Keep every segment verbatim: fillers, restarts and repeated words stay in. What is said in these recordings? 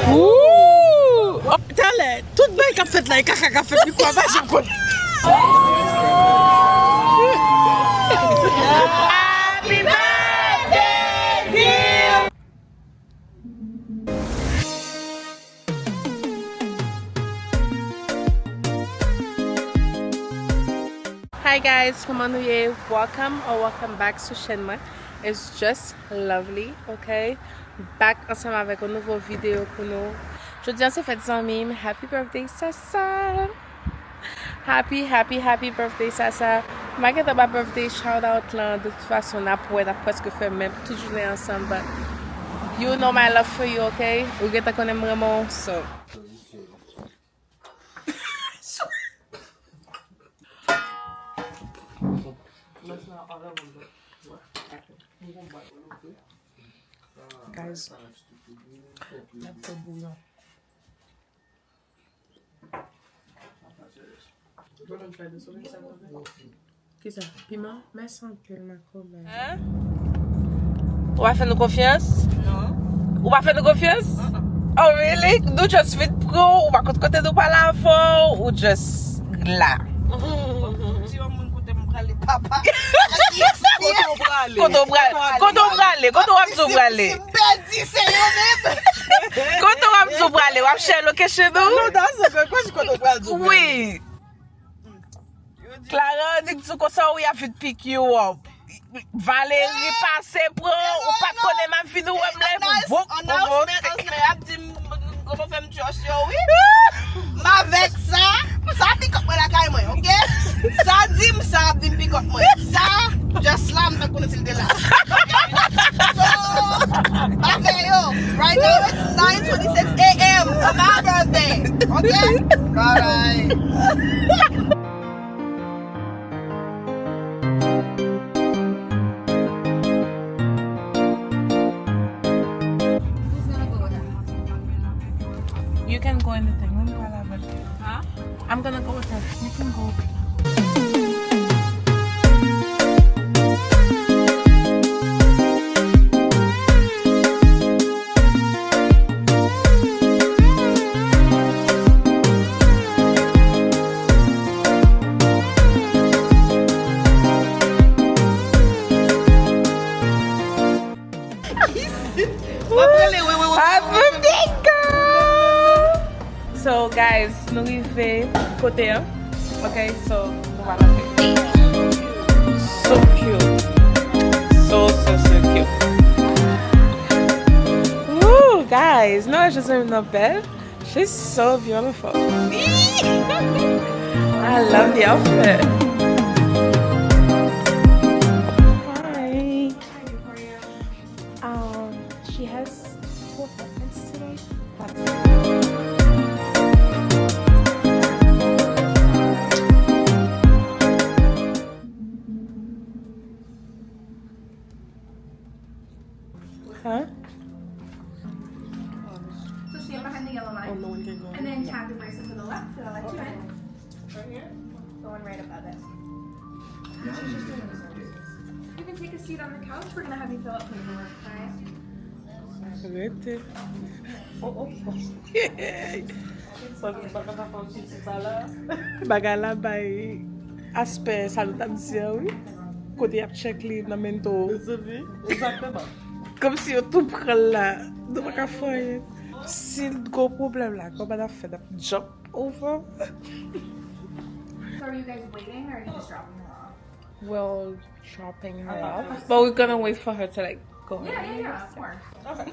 Ooh! Oh, talè, tout bagay k ap fèt la, e kaka k ap fèt, li kwa pa janm konn. Happy birthday, dear. Hi guys, kòman nou ye? Welcome or welcome back sou chèn mwen. It's just lovely, ok? Back ansanm avèk yon nouvo videyo pou nou. Jodi a se fèt zanmi m. Happy birthday, Sasa! Happy, happy, happy birthday, Sasa. M pa gentan ba birthday shout out lan, de tout fason, n ap wè, n ap prèske fè menm tout jounen ansanm, but you know my love for you, ok? Ou gentan konnen m renmen w, so. Guys, n ap fè bouyon. Kisa? Piman? Mèsi anpil, makomè. Hein? Ou pa fè nou konfyans? Non. Ou pa fè nou konfyans? Uh-uh. Oh, really? Nou just vin pran w, ou pa konn kote nou pale avè w, ou just la. Di yon moun kote m prale, papa. Kote w prale? Kote w prale? Kote w prale? Kote w ap di w prale? Si m pèdi, se yo menm. Kote w ap di w prale? W ap share location nou? No, that's a good question. Kote w pral di w prale? Wi. Clara, annik di konsa, wi, ap vin pick you up. Valerie pase pran, ou pa t konnen m ap vin wè m la, epi w bok pou monte. Announcement, announcement, ap di m kòman fè m trust yo, wi. M avèk sa, sa pikòp mwen lakay mwen, ok? Sa di m sa ap di m pikòp mwen. Sa, just la, m pa konnen si l te la. Ok? So, pa fè yo. Right now, it's nine twenty-six a m on my birthday. Ok? Bye bye. You can go in the thing room while I work. Huh? I'm gonna go with her. You can go. Happy birthday, girl! So, guys, nou rive kote an. Ok, so, nou pral antre. So cute. So, so, so cute. Woo, guys, nou wè Joseline nan bèl. She's so beautiful. I love the outfit. Hi. Um, she has two appointments today. Huh? So stand behind the yellow line, oh, no one can go in. And then tap the person to the left, so I'll let you in. Right here? The one right above it. You can take a seat on the couch. We're gonna have you fill out paperwork, okay? Rete. Oh, oh. Bagay la bay aspè sa nou t ap di an, wi. Kote y ap tchèk li nan mento. Mezanmi, egzakteman. Kòmsi yo tou pran l la. Nou pa ka fè anyen. Si n gon pwoblèm la, kòman n ap fè? N ap jump over? So are you guys waiting or are you just dropping her off? We'll dropping her off. But we're gonna wait for her to, like, go in. Yeah, yeah, yeah, of course. Okay.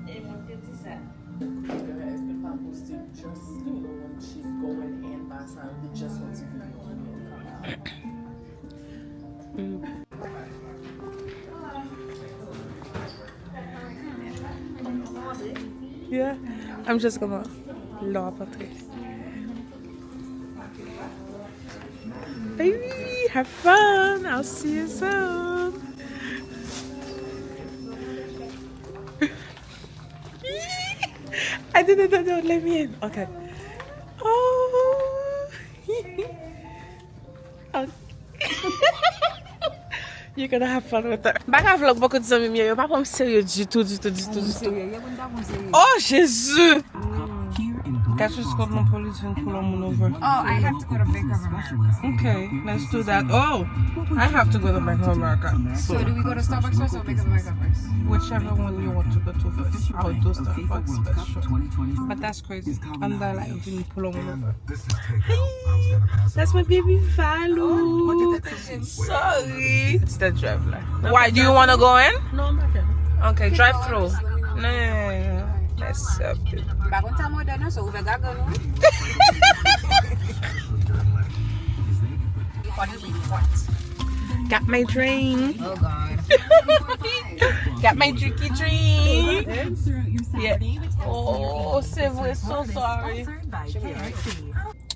E mwen te di sa. It's the pop posted just, you know, when she's going and by sound, we just want to be on your. Yeah, I'm just gonna love it. Baby, have fun. I'll see you soon. I didn't know they would let me in. Okay. Oh. You're gonna have fun with her. M pa ka vlog bòkò ti zanmi m yo, yo pa pran m serye ditou, ditou, ditou, ditou. Oh, Jezi! Catch us called my police and pull on over. Oh, I have to go to Bank of America. Okay, let's do that. Oh, I have to go to Bank of America. So do we go to Starbucks first or Bank of America first? Whichever one you want to go to first. I will do Starbucks first, sure. But that's crazy. Andan la, yo vin pull on over. Hey, that's my baby Valou. I'm sorry. It's the drive la. Why, do you want to go in? No, I'm okay. Okay, drive through. No, no, no, no, no. Mess up, dude. M pa konn sa mòdèl non, so ouvè gaga nou. What do we want? Got my drink. Oh God. Got my drinky drink. Yeah. Oh, se vre, so sorry.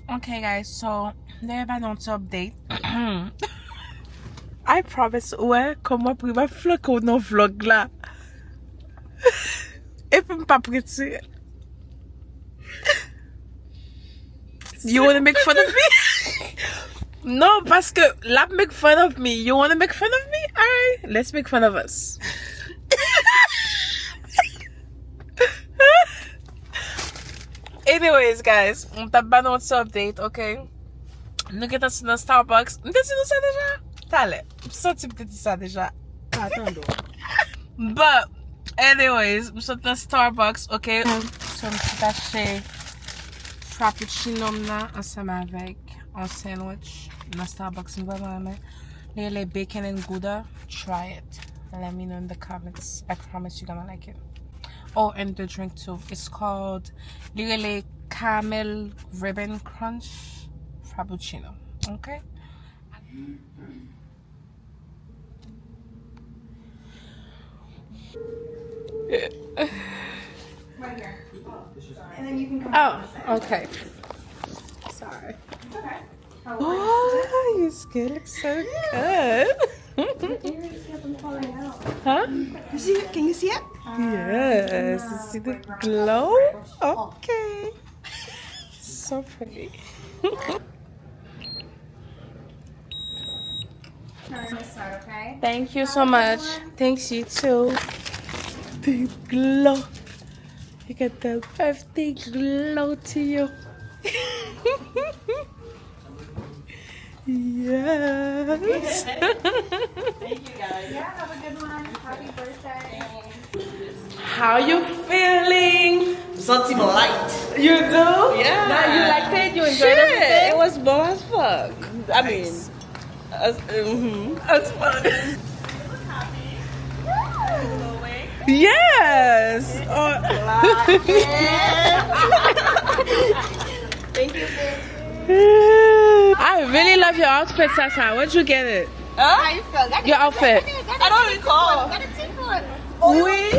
Okay, guys, so, lè yo ba nou ti update. I promise, wè, kòman pri m ap flanke w nan vlog la. Epi m p ap retire. You wanna make fun of me? Non, paske l ap make fun of me. You wanna make fun of me? Alright, let's make fun of us. Anyways, guys, m t ap ba nou yon ti update, ok? Nou gentan sot nan Starbucks. M te di nou sa deja? Talè. M santi m te di sa deja. Pa tande w. But, anyways, m sot nan Starbucks, ok? So, m sot achte frappuccino m nan ansanm avèk yon sandwich nan Starbucks m vrèman renmen. Li rele Bacon and Gouda. Try it. Let me know in the comments. I promise you're gonna like it. Oh, and the drink too. It's called, li rele Caramel Ribbon Crunch Frappuccino. Okay? Oh, okay. Sorry. Oh, your skin looks so good. Huh? You see it? Can you see it? Yes, you see the glow? Okay. So pretty. Thank you so much. Thanks, you too. The glow. You got the birthday glow to you. Yes. Thank you, guys. Yeah, have a good one. Happy birthday. How you feeling? M santi m light. You do? Yeah. Now you liked it? You enjoyed everything? It was bomb as fuck. I mean, as, mm-hmm. As fuck. Yes. Oh. Thank you, babe. I really love your outfit, Sasa. Where'd you get it? Huh? How you feel? Your outfit. I don't recall. Oui.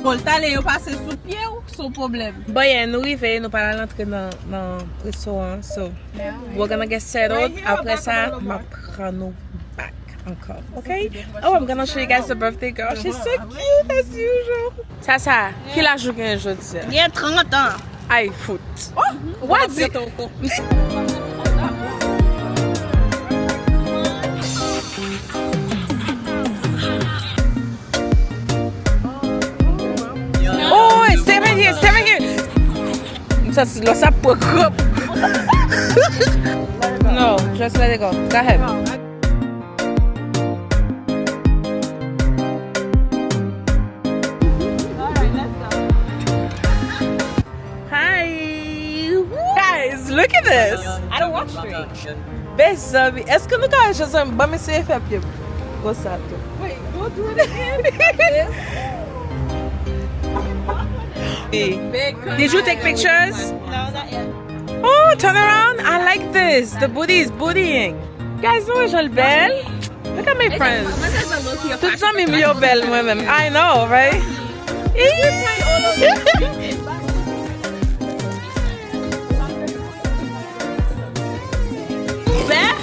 Bon, talè yo pase sou pye w, se yon pwoblèm. Bon, yeah, nou rive, nou pral antre nan, nan restoran, so, we're gonna get settled. Apre sa, m ap pran nou back ankò, ok? Oh, I'm gonna show you guys the birthday girl. She's so cute as usual. Sasa, ki laj ou genyen jodi a? Gen trant an. Ay, fout. Oh, what the? Oh, stay right here, stay right here. M santi lò sa pran kranp. No, just let it go. Go ahead. Hi! Guys, look at this! I don't walk straight. Mezanmi, èske nou ka wè jan sa m, ban m eseye fè pye m konsa tou. Wait, go do it again. Did you take pictures? No, not yet. Oh, turn around. I like this. The booty is bootying. Guys, nou wè jan l bèl? Look at my friends. Tout zanmi m yo bèl mwen menm. I know, right? Bèl?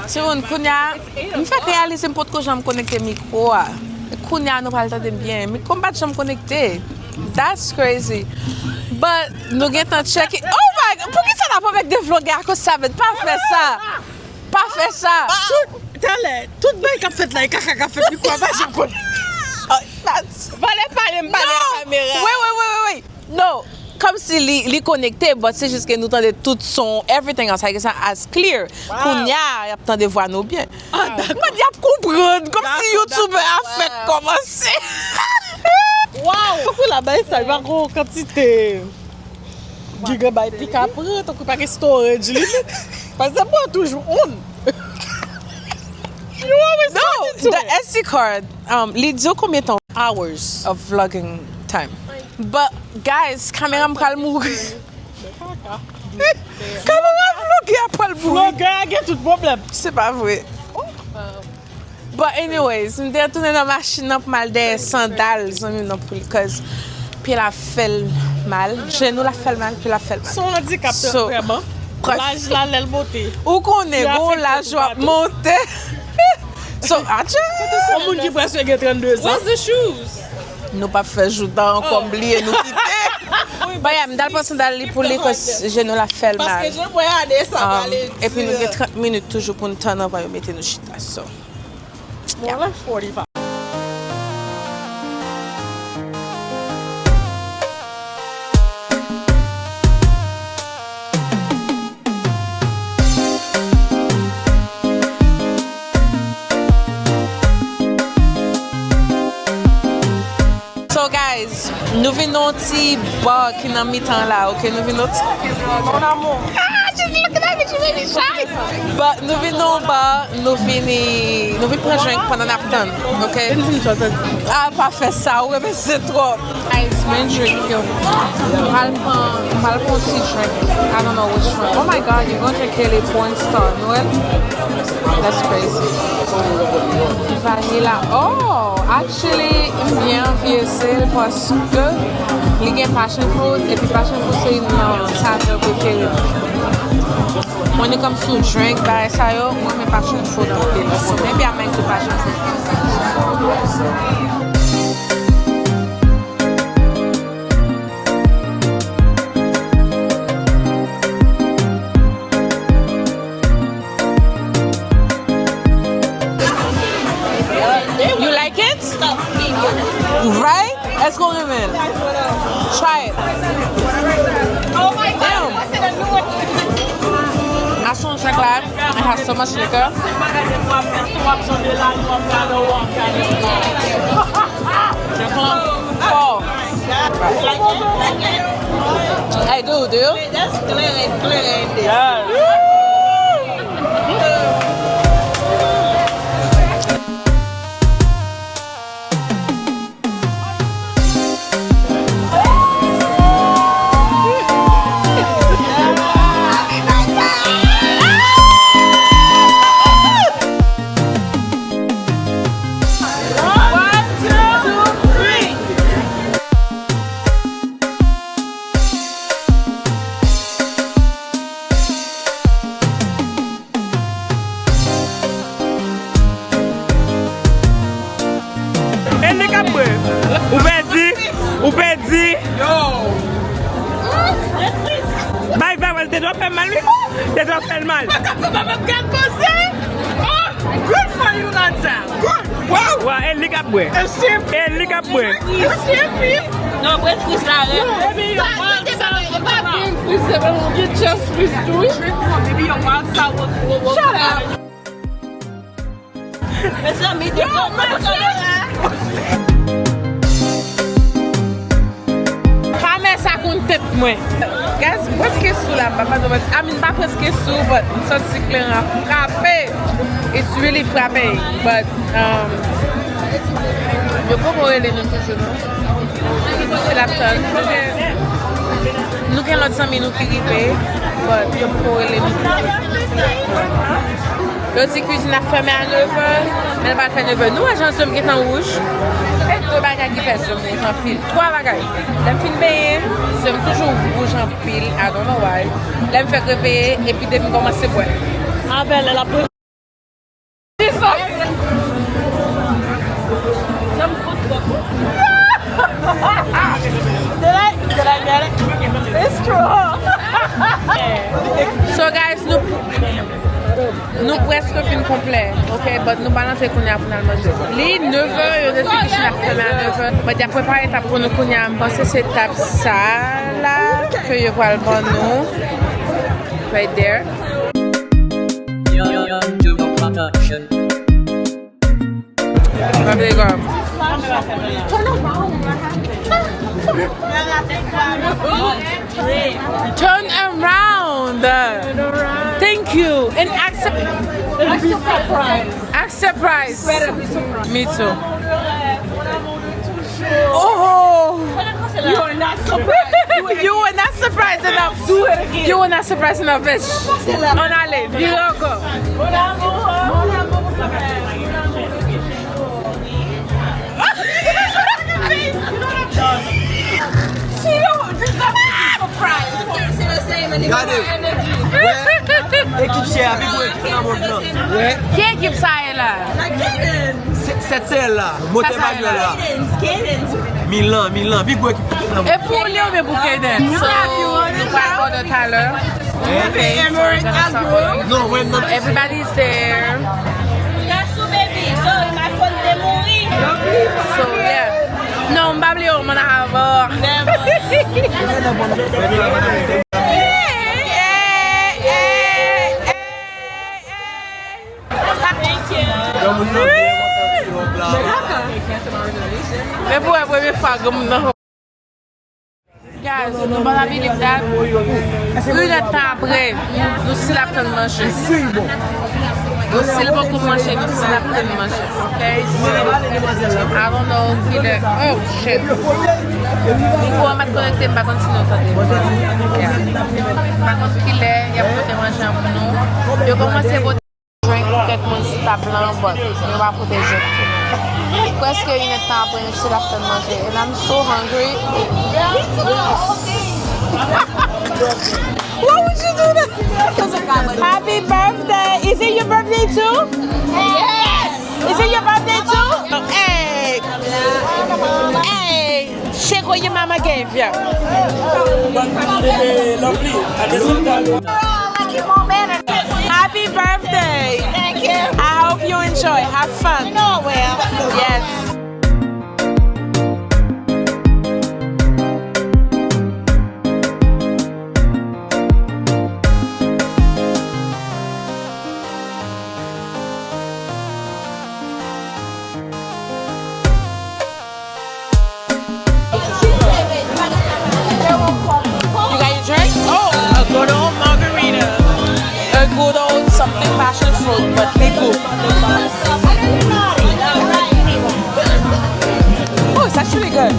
Timoun, kounye a, m fèk reyalize m potko janm konekte mikwo a. Kounye a, nou pral tande m byen. Mikwo m pa t janm konekte. That's crazy. But nou gentan tcheke. Oh my God! Poukisa n ap avèk de vlogè akoz sa, men pa fè sa! Pa fè sa! Tout, talè, tout bagay k ap fèt la, e kaka k ap fèt, mikwo a pa janm konn. Oh, that's Valè pale, m pale a kamera. Wait, wait, wait, wait, wait. No, kòmsi li, li konekte, but se jis ke nou tande tout son, everything else, like, it's not as clear. Kounye a, y ap tande vwa nou byen. Ah, dakò. Mwen di y ap konprann, kòmsi YouTube a fèk kòmanse. Wow! Tankou la bay sa, li pa gon kantite gigabyte li ka pran, tankou pa gen storage li. Paske mwen toujou on. You always talking to the S D card, um, li di w konbyen tan? Hours of vlogging time. But, guys, kamera m pral mouri. Kamera vlogè a pral mouri. Vlogè a gen tout pwoblèm. Se pa vre. But anyways, m te retounen nan machin nan pou m al dèyè sandal zanmi m nan pou li, cause pye l ap fè l mal, jenou l ap fè l mal, pye l ap fè l mal. Se yon andikap, so, vrèman. Laj la, lè l monte. Ou konnen, gon laj w ap monte. So, atchè! Yon moun ki prèske gen trannde zan. Where's the shoes? Nou p ap fè jouda ankò, m bliye nou kite. But yeah, m t al pran sandal li pou li, cause jenou l ap fè l mal. Paske jan mwen ale, sa prale di. Epi nou gen trant minit toujou pou n tann anvan yo mete nou chita, so. More like forty-five. So guys, nou vin nan yon ti bar ki nan mitan la, ok? Nou vin nan yon ti, mon amour. Ah, just look at that bitch, you made me shy. But nou vin nan yon bar, nou vini, nou vin pran drink pandan n ap tann, ok? Ah, pa fè sa, ou renmen se twòp. Ice, men drink yo. M pral pran, m pral pran ti drink. I don't know which one. Oh my God, you gonna drink Kelly porn star, Noël? That's crazy. Vanilla. Oh, actually, m byen anvi eseye l paske li gen passion fruit, epi passion fruit se youn nan savè prefere m. When it comes to drink, bagay sa yo, mwen renmen passion fruit anpil. So maybe I might do passion fruit. You like it? Right? Èske w renmen l? Try it. Damn. Achte yon drink la. It has so much liquor. Four. I do, do you? Yes. E li k ap bwè. Ou pèdi. Ou pèdi. Bay vag, te dwe fè mal, wi. Te dwe fè l mal. Oh, good for you, Nadia. Good. Wow. Wow, e li k ap bwè. E li k ap bwè. Non, breakfast la, rèd. Baby, your wild sour will come out. Get your sweet too. Drink more, baby, your wild sour will come out. Mezanmi, de bon, bon, bon. Kamè sa konn tèt mwen. Guys, m prèske sou la, m pa, pa, I mean, m pa prèske sou, but m santi kleren an frape. It's really frape, but, um, yo poko rele nou toujou, non. Se l ap tann. Nou gen, nou gen lòt zanmi nou ki rive, but yo poko rele nou toujou. Yo di kwizin ap fèmen a nevè, men l pa fè nevè. Nou wè jan zye m gentan wouj? E de bagay ki fè zye m wouj anpil. Twa bagay. Lè m fin benyen, zye m toujou wouj anpil. I don't know why. Lè m fèk reveye, epi depi m kòmanse bwè. Avè lè l ap Preske fin konplè, ok, but nou pral antre kounye a pou n al manje. Li nèf è, yo te di kichin ap fèmen a nèf è. But y ap prepare tab pou nou kounye a, m panse se tab sa la ke yo pral ban nou. Right there. Young Duo Production. Rodrigo. Turn around. Thank you. And accept. Act surprised. Me too. Oh. You are not surprised. You were not surprised enough. Do it again. You were not surprised enough, bitch. Ann ale, vire ankò. Gade, wè, ekip chè a pi gwo ekip nan mond lan. Wè. Ki ekip sa ye la? Se, sèt se l la, motè Emmanuel la. Milan, Milan, pi gwo ekip nan mond. E pou li oubyen pou Kayden? So, nou pral order talè. Everybody's there. That's so baby. So, my phone te mouri. So, yeah. Non, m pa bliye w, mon amour. Never. Thank you. Men pou wè premye fwa granmoun nan. Guys, nou pa ta believe that. Inèdtan apre, nou still ap tann manje. Nou still poko manje, nou still ap tann manje. Ok? So, I don't know kilè. Oh, shit. Mikwo an pa t konekte, m pa konn si nou tande. Yeah. M pa konn kilè y ap pote manje an pou nou. Yo kòmanse pote drink pou kèk moun sou tab lan, but yo pa pote drink pou nou. Prèske inèdtan apre, nou still ap tann manje. And I'm so hungry. Why would you do that? Happy birthday. Is it your birthday too? Yes. Is it your birthday too? Hey. Hey. Shake what your mama gave you. Happy birthday. Thank you. I hope you enjoy. Have fun. No, well. Yes. You got your drink? Oh, a good old margarita. A good old something passion fruit, but they good. Oh, it's actually good.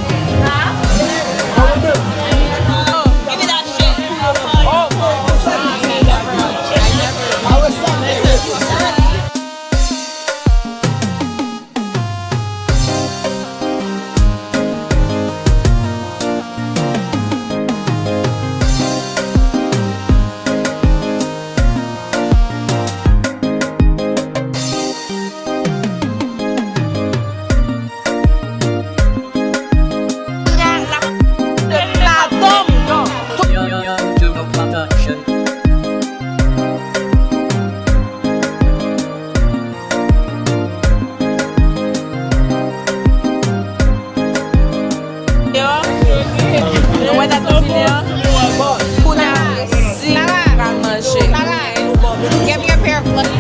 Oh, give me that shit. Oh. Yo, nou wè dat nou fini an. Kounye a nou resi pral manje. Get me a pair of gloves.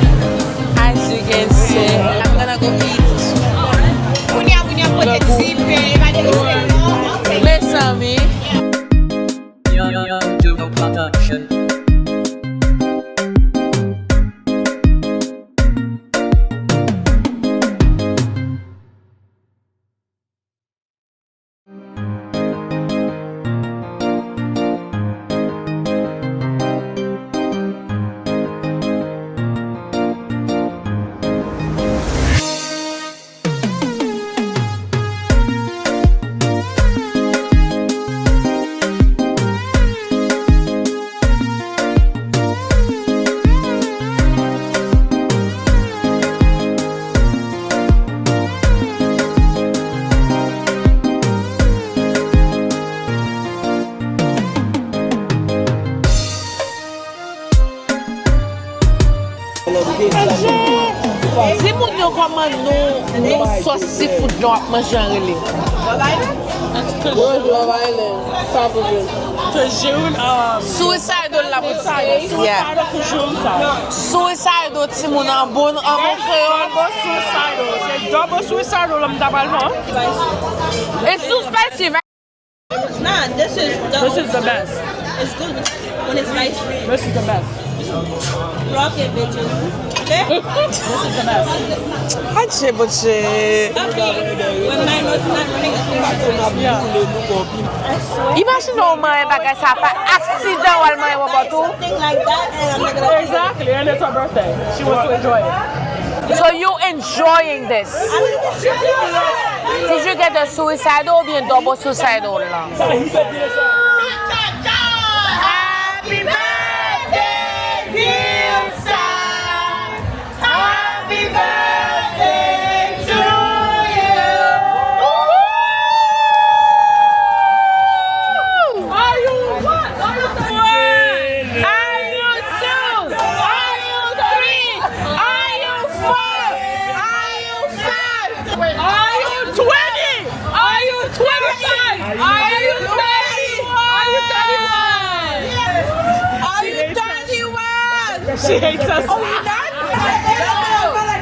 As you can see, I'm gonna go eat. Kounye a, kounye a, pote ti pen, e pa de respè non. Mezanmi. Young Duo Production. Di moun yo kòman non, non sòs seafood jan w ap manje an rele. Love Island? Love Island. Sa pou di. Suicidal la pou di. Yeah. Suicidal timoun an bon, an bon kreyòl. Double suicidal. Se double suicidal la m ta pral pran. It's too spicy, right? Nah, this is the This is the best. It's good when it's spicy. This is the best. Rock it, bitches. Okay? This is the best. Hache boche. When my nose is not running, it's not running. Yeah. I swear. Imajine w manyen bagay sa pa aksidan w al manyen bòbòt ou. Something like that, and I'm not gonna. Exactly, and it's her birthday. She wants to enjoy it. So you enjoying this? Did you get the suicidal oubyen double suicidal la? Happy birthday, dear sir. Happy birthday to you. Are you one? Are you three? Are you two? Are you three? Are you four? Are you five? Are you twenty? Are you twenty-five? Are you thirty? Are you thirty-one? Are you thirty-one? She hates us. Oh, we done?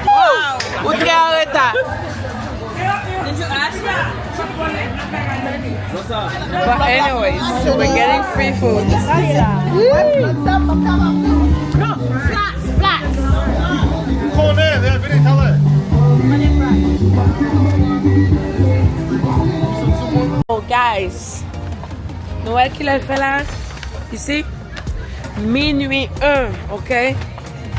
Wow. Ou trè an reta. Did you ask? But anyways, we're getting free food. Woo! Flats, flats. Ou konnen, vini, tell her. Oh, guys. Nou wè kilè l fè la? Isi? Minui en, ok?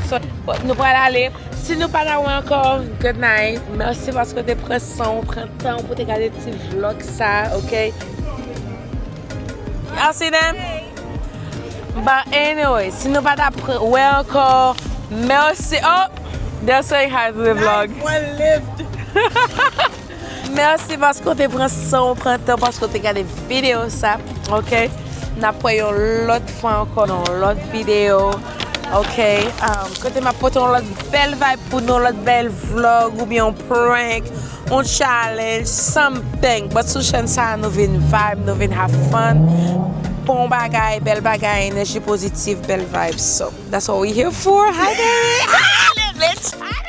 So, nou pral ale. Si nou pa ta wè ankò, good night. Mèsi paske w te pran san w, pran tan w pou te gade ti vlog sa, ok? Y'all see them? But anyway, si nou pa ta pr-, wè ankò, mèsi. Oh, they're saying hi to the vlog. Life well lived. Mèsi paske w te pran san w, pran tan, paske w te gade videyo sa, ok? N ap wè yon lòt fwa ankò nan yon lòt videyo, ok? Um, kote m ap pote yon lòt bèl vibe pou nou, yon lòt bèl vlog oubyen yon prank, yon challenge, something. But sou chèn sa, nou vin vibe, nou vin have fun. Bon bagay, bèl bagay, enèji pozitif, bèl vibe. So, that's what we here for. Hi, baby! Ah, le, le chat!